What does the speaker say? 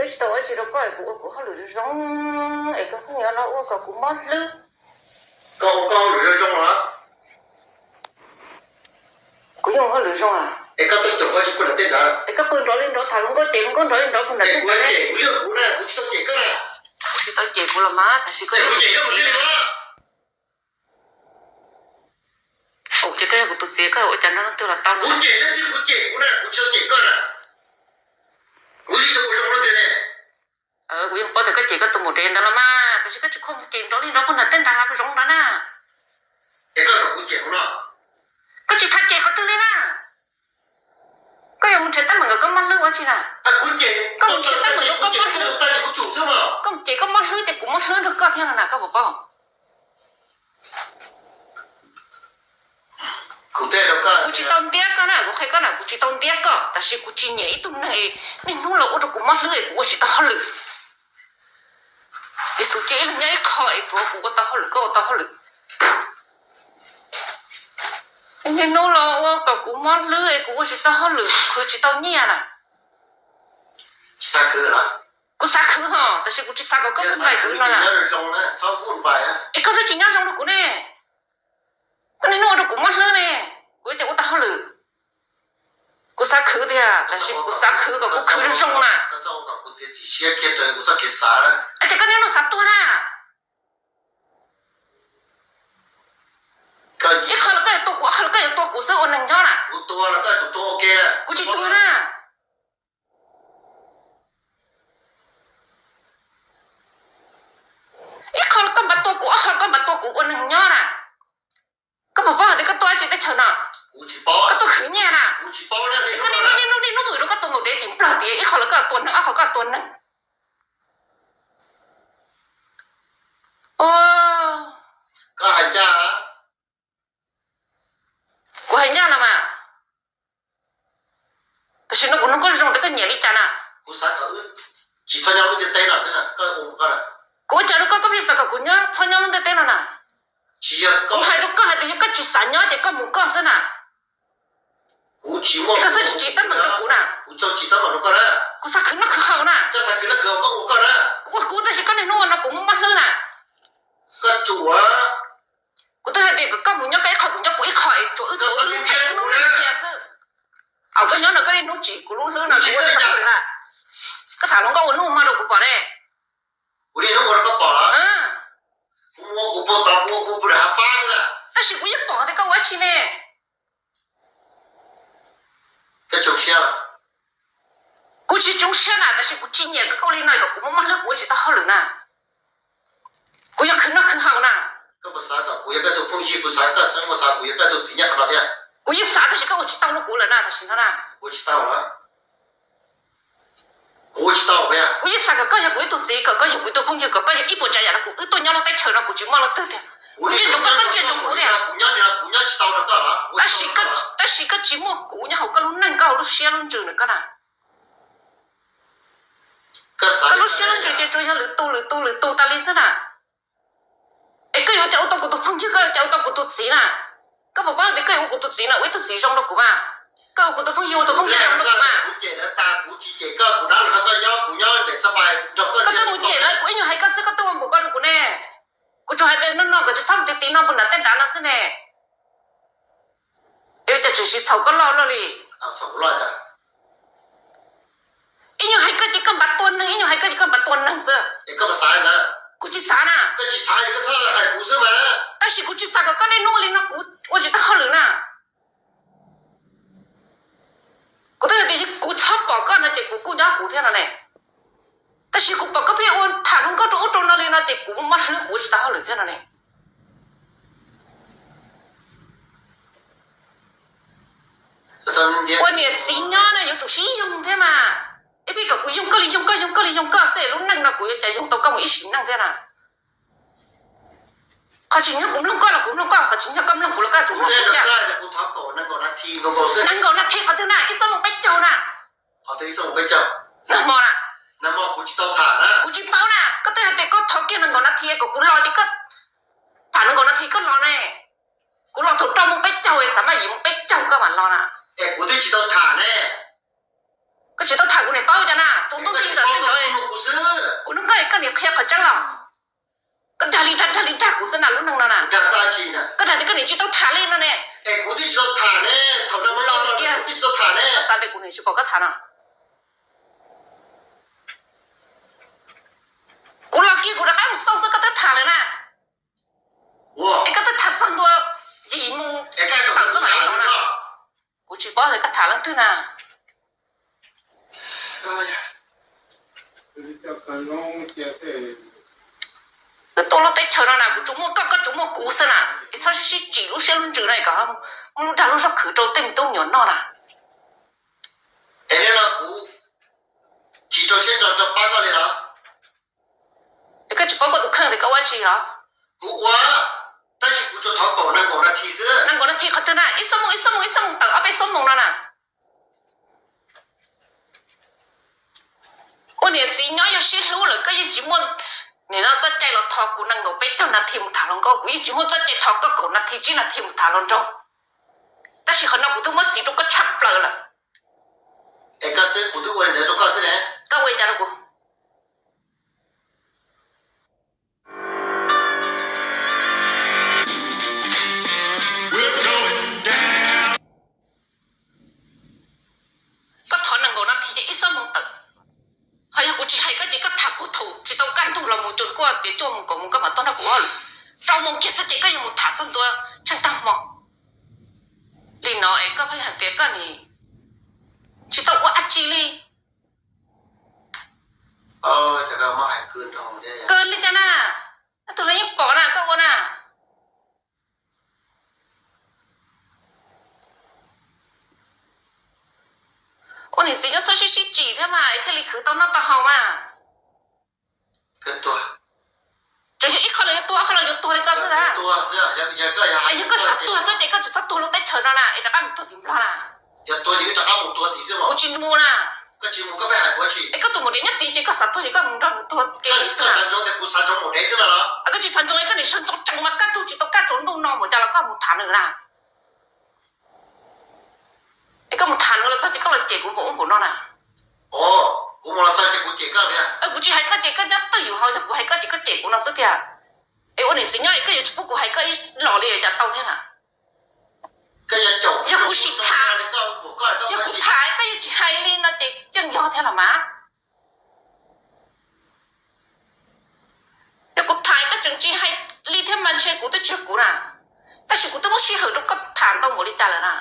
tsis tau ua tsi rau koj es kuv ua kuv hauj lwm zoo zoo es koj pheej yuav los ua kom kuv mob hlwb. Koj ua koj hauj lwm zoo zoo los? Kuv yeej ua hauj lwm zoo a. Es koj twb caum koj tsis pub nram tej nrad. Es koj qw nrov li nrov tham hluas nkauj ces hluas nkauj nrov li nrov puag nram tej nrad. Kuv cem kuv los mas tab sis koj cem kuv tsis tau. Ces koj yog kuv tus txiv koj ua cas nrog leej twg los tau no. Kuv cem leej twg kuv cem kuv na, kuv tsis tau cem koj na. Kuv yeej ua zoo rau tiag ne. Kuv yeej paub tias koj cem koj tus maum dev ntawd los mas tab sis koj tsis khuam cem nrov li nrov puag nram tej nrad hav zoov nrad na. Es koj kom kuv cem hauv no. Koj tsis tham cem qhov twg li na. Koj yuav mus nrhiav teeb meem kom koj mob hlwb ua tsi na? Koj mus nrhiav teeb meem kom koj mob hlwb. Koj mus cem koj mob hlwb ces kuv mob hlwb nrog koj thiab no na, koj puas paub? Kuv tsis tau ntiab koj na, kuv qhia koj na, kuv tsis tau ntiab koj tab sis kuv tsis nyiam ib tug neeg es niaj hnub los ua rau kuv mob hlwb es kuv ua tsis tau hauj lwm. Es xub cia ib leeg nyob ib qho es tsuav kuv ua tau hauj lwm koj ua tau hauj lwm. Niaj hnub los ua kom kuv mob hlwb es kuv ua tsis tau hauj lwm, khwv tsis tau nyiaj na. Kuv xav khwv hos tab sis kuv tsis xav kom koj ua npais kuv no na. Es koj twb tsis nyob zoo rau kuv ne. Koj niaj hnub ua rau kuv mob hlwb ne, kuv yuav ua tau hauj lwm. Kuv xav khwv tiag tab sis kuv xav khwv kom kuv khwv zoo zoo na. Es ces koj niaj hnub xav tuag na. Ib qho los koj yuav tua kuv, ob qho los koj yuav tua kuv xwb ua neeg nyob na. Kuv tsis tuag na. Ib qho los koj mam tua kuv, ob qho koj mam tua kuv ua neeg nyob na. Koj puas paub hais tias koj tuaj tsis teb chaws no? Koj tuaj khwv nyiaj na. Koj niaj hnub niaj hnub niaj hnub vwm rau koj tus maum dev tim Nplog tias ib qho los koj tua neeg, ob qho koj tua neeg. Kuv hais ncaj los mas. Tab sis no kuv nug koj zoo tias koj nyiam li cas na. Kuv ua cas rau koj, koj pheej xav kom kuv nyob txhob nyob lub ntiaj teb no na. Kuv hais rau koj hais tias yog koj tsis xav nyob ces koj mus koj xwb na. Koj xub tsis tsim teeb meem rau kuv na. Kuv xav khwv noj khwv haus na. Kuv ua kuv tab sis koj niaj hnub ua no kuv mob hlwb na. Kuv twb hais tias kom koj mus nyob koj ib qho kuv nyob kuv ib qho es tsuas wb tuav wb lub cia xwb. Koj nyob no koj niaj hnub tsim kuv lub hlwb no kuv ua tsis tau hauj lwm na. Koj tham hluas nkauj ua hnub ua hmo rau kuv pom ne. Tab sis kuv yeej pom tias koj ua dab tsi ne. Kuv tsis tsoo siab na tab sis kuv tsis nyiam koj ua li no kom kuv mob mob hlwb kuv ua tsis tau hauj lwm na. Kuv yog khwv noj khwv haus na. Kuv yeej xav tab sis koj ua tsis tau rau kuv lawm na tam sim no na. Kuv yeej xav kom koj yog kuv ib tug txiv, kom koj yog kuv ib tug phooj ywg, kom koj yog ib puas tsav yam rau kuv, wb tuaj nyob lub teb chaws no kuv tsis muaj leej twg tiag. Kuv ntsia ntsoov koj, koj ntsia ntsoov kuv tiag. Tab sis koj tsis muaj kuv nyob hauv koj lub neej, koj hauv lub siab lub ntsws na koj na. Koj lub siab lub ntsws ces tsuas yog lwm tus lwm tus lwm tus tas li xwb na. Es koj yuav ua cas ua tau kuv tus phooj ywg, koj yuav ua cas ua tau kuv tus txiv na? Koj puas paub tias koj yuav ua kuv tus txiv na, ua ib tug txiv zoo rau kuv mas. Koj ua kuv tus phooj ywg, ua tus phooj ywg zoo rau kuv mas. Koj twb mus cem lawv, kuv ib nyuag hais koj xwb koj twb ua npaum koj rau kuv ne. Kuv tsuas hais tias no no kom tsis txhob mus tiv tiv no puag nram tej nrad no xwb ne. Es ua cas tseem siv txhaum koj loj luaj li? Ib nyuag hais koj ces koj npav tua neeg, ib nyuag hais koj ces koj npav tua neeg xwb. Kuv tsis xav na. Tab sis kuv tsis xav kom koj niaj hnub ua li no kuv ua tsis tau hauj lwm na. Kuv twb hais tias kuv txhob pom koj no ces kuv kuj nyob kuv thiab no ne. Tab sis kuv pom koj pheej ua tham hluas nkauj rau ub rau no li no ces kuv mob hlwb kuv ua tsis tau hauj lwm thiab no ne. Ua niam txiv nyob no yuav tsum sib yoog thiab mas. Ib pheej kom kuv yoog koj li yoog koj, yoog koj li yoog koj xwb, lub neej no kuv yuav cas yoog tau koj mus ib sim neej thiab na. Qhov tsis nyob kuv mloog koj los kuv mloog koj, qhov tsis nyob koj mloog kuv los koj yuav tsum mloog kuv thiab. Nees nkaum nas this qhov twg na, ib xuab moos peb caug na. Nag hmo na. Kuv tsis paub na, koj twb hais tias koj thov kiag nees nkaum nas this kom kuv los ces koj tham nees nkaum nas this koj los ne. Kuv los thaum rau moos peb caug, xav maj yim moos peb caug koj mam los na. Koj tsis tau tham kuv niam paub cas na, tsaus ntuj ti ntawm tej nrov. Koj niam qhia qhov tseeb los? Koj dag li dag dag li dag kuv xwb na lub neej no na. Koj dag tias koj niam tsis tau tham li no ne. Xav tias kuv niam tsis pom koj tham no. Kuv los kiag kuv rov qab mus xauj xwb koj twb tham lawm na. Es koj twb tham txog ntua yim moo tawm koj mam li los na. Kuv tsis paub hais koj tham leej twg na. Kuv tuaj lub teb chaws no na kuv tsuas muaj koj, koj tsuas muaj kuv xwb na. Es txhob sib sib tsim lub siab lub ntsws na kom muaj lub dag lub zog khwv rau tej me tub me nyuam noj na. Es nim no kuv tsis rau siab rau pab koj li los? Es koj tsis paub koj tus kheej tias koj ua tsi los? Kuv ua, tab sis kuv tsuas thov kaum nees nkaum nas this xwb. Nees nkaum nas this qhov twg na? Ib xuab moos ib xuab moos ib xuab moos tawm ob peb xuab moos no na. Ua niam txiv nyob yog sib hlub lawm koj yeej tsis muaj nim no txoj cai los thov kuv nees nkaum peb caug nas this mus tham hluas nkauj, kuv yeej tsis muaj txoj cai thov koj kaum nas this tsib nas this mus tham hluas nraug. Tab sis qhov no kuv twb muab txiv rau koj tshaj plaws lawm. Es koj twb, kuv twb ua li ntawd rau koj xwb ne. Koj ua li cas rau kuv? Koj thov nees nkaum nas this ces ib xuab moos tawm. Ho yog kuv tsis hais koj ces koj tham puag thaum tsis tau kaj ntug los mus cuag kuaj tias cuaj moos kaum moos koj mam tuaj nrog kuv ua lwm. Rau moos kiag xwb ces koj yuav mus tham txog ntua tsheej tag hmo li no es koj pheej hais tias koj nim tsis tau ua dab tsi li. Koj li cas na? Tus lawv yeej pom na koj ua na. Ua niam txiv nyob txhob sib sib tsim thiab mas es thiaj li khwv tau noj tau haus mas. Tseem yog ib qho los yuav tuag, ob qho los yuav tuag li koj xwb na. Yog koj xav tuag xwb ces koj tsis txhob tuag lub teb chaws no na es rov qab mus tuag tim Nplog na. Kuv tsis mus na. Es koj tus maum dev nyob tid ces koj xav tuag ces koj mus nrog nws tuag ke xwb na. Koj tsis xav ntsoov es koj niam sawv ntxov tsees mas kaj ntug tsis tau kaj tsaus ntuj no mus cas los koj mus tham nws na. Es koj mus tham nws los txog ces koj los cem kuv npaum ub npaum no na. Kuv tsis hais koj ces koj nyob twj ywm hauv, yog kuv hais koj ces koj cem kuv no xwb tiag. Es ua niam txiv nyob es koj yuav tsis pub kuv hais koj ib los li cas tau thiab na. Yog kuv sim tham, yog kuv tham koj yuav tsis hais li no ces yeej yog thiab los mas. Yog kuv tham koj tseem tsis hais li thiab mas ntshe kuv twb tsis yog kuv na. Tab sis kuv twb muab sij hawm rau koj tham ntau npaum li cas lawm na.